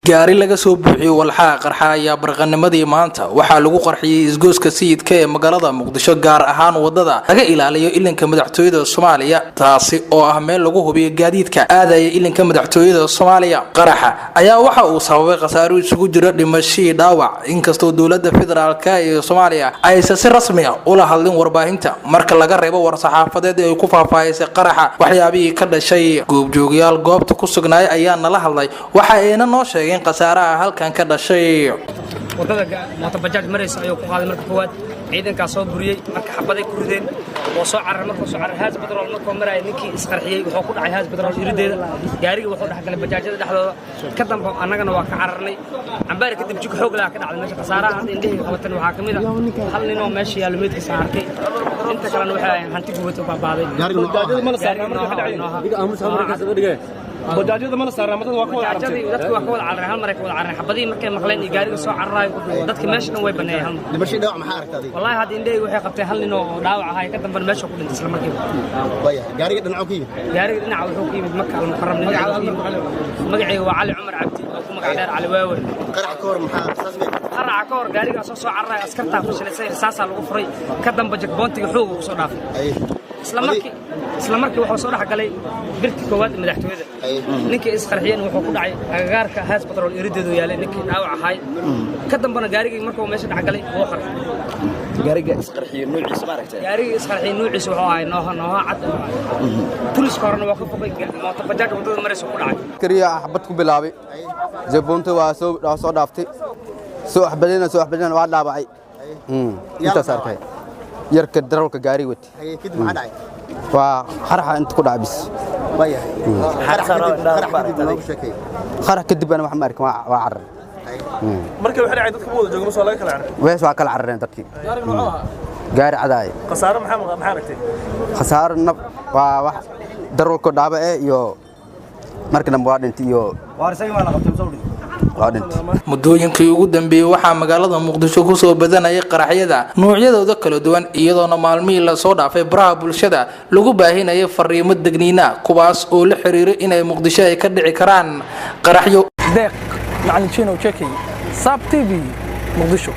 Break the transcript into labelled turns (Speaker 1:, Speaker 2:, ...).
Speaker 1: Gaari laga soo buuxiyey walxaha qarxa ayaa barqanimadii maanta waxaa lagu qarxiyey isgoyska Sayidka ee magaalada Muqdisho, gaar ahaan wadada laga ilaaliyo ilinka madaxtooyada Soomaaliya, taasi oo ah meel lagu hubiyo gaadiidka aadaya ilinka madaxtooyada Soomaaliya. Qaraxa ayaa waxa uu sababay khasaaro isugu jira dhimashii dhaawac, inkastoo dowlada federaalka ee Soomaaliya aysan si rasmi ah ula hadlin warbaahinta, marka laga reebo war-saxaafadeed ee ay ku faahfaahisay qaraxa waxyaabihii ka dhashay. Goobjoogyaal goobta ku sugnaay ayaa nala hadlay, waxa ayna noo sheegeen khasaaraha halkan ka dhashay.
Speaker 2: Wadada mooto bajaaj maraysa ayuu ku qaaday. Marka koowaad ciidankaa soo buriyey, marka xabaday ku rideen oo soo carar. Markuu soo carar, Haas Batrool markuu maraya, ninkii isqarxiyey wuxuu ku dhacay Haas Batrool irideeda. Gaarigii wuxuu dhex galay bajaajyada dhexdooda. Ka dambe annagana waa ka cararnay. Cambaari kadib jug xoog laha ka dhacday meesha. Khasaaraha hadda indhahayga qabatan waxaa ka mid ah hal nin oo meesha yaallo meydkiisa aan arkay. Inta kalena waxay ahayn hanti gubatay oo baabaaday.
Speaker 3: Bajaajyada mana saarnaa, madada waa ka wada
Speaker 2: Bajaajyadii
Speaker 3: carartay.
Speaker 2: Dadki waa ka wada carareen, hal maray ka wada carareen. Xabadihii markay maqleen iyo gaariga soo cararaayo, dadki meesha dhan way baneeyeen hal mar.
Speaker 4: Dhimashii dhaawac maxaa aragtay adiga?
Speaker 2: Wallaahi hadda indhahayga waxay qabteen hal nin oo dhaawac ahaa, ka dambana meesha ku dhintay isla markiiba.
Speaker 4: Waayahay, gaariga dhinaco ka yimid?
Speaker 2: Gaariga dhinaca wuxuu ka yimid Maka Almukaram. Magacayga waa Cali Cumar Cabdi oo ku magac dheer Cali Waawe.
Speaker 4: Qarax ka hor maxaa rasaas bay?
Speaker 2: Qaraca ka hor gaarigaa soo cararaya, askartaa fashilisay, risaasaa lagu furay. Ka damba checkpointiga xooga ku soo dhaafay. Isla markii wuxuu soo dhex galay birti koowaad madaxtooyada. Ninkii isqarxiyeen wuxuu ku dhacay agagaarka Haas Batrool irideedu yaalay ninkii dhaawac ahaay. Ka dambana gaarigii markuu meesha dhex galay wuu qarxay.
Speaker 5: Gaariga isqarxiyo nuuciisa ma aragtay?
Speaker 2: Gaarigii isqarxiyey nuuciisa wuxuu ahay Nooha, Nooha cad. Boliiska horena waa ka fogay, mooto bajaaj waddada maraysa ku dhacay.
Speaker 6: Kariya xabad ku bilaabay, checkpointa waa soo dhaaftay, soo axbadina, soo axbadina, waa dhaawacay. Intaas arkay yarka darawalka gaari wati.
Speaker 4: Kadib maxaa dhacay?
Speaker 6: Waa qaraxa inta ku dhacay bis.
Speaker 4: Waayahay, qarax kadib noogu sheekay.
Speaker 6: Qarax kadib ana wax ma arkin, waa carar.
Speaker 3: Marka waxay dhacay dadka ma wada joogo, soo laga kala cararay?
Speaker 6: Wees waa kala carareen dadkii. Gaari cadaay.
Speaker 3: Khasaaro maxaa aragtay?
Speaker 6: Khasaaro nab waa wax darawalka dhaawac eh iyo marka dambe waa dhintay iyo waa dhintay.
Speaker 1: Muddooyinkii ugu dambeeyey waxaa magaalada Muqdisho kusoo badanayay qaraxyada noocyadooda kala duwan, iyadoona maalmihii lasoo dhaafay baraha bulshada lagu baahinayay fariimo degniina, kuwaas oo la xiriiray inay Muqdisho ay ka dhici karaan qaraxyo.
Speaker 7: Deeq Macalin Chino Chekey, Saab TV, Muqdisho.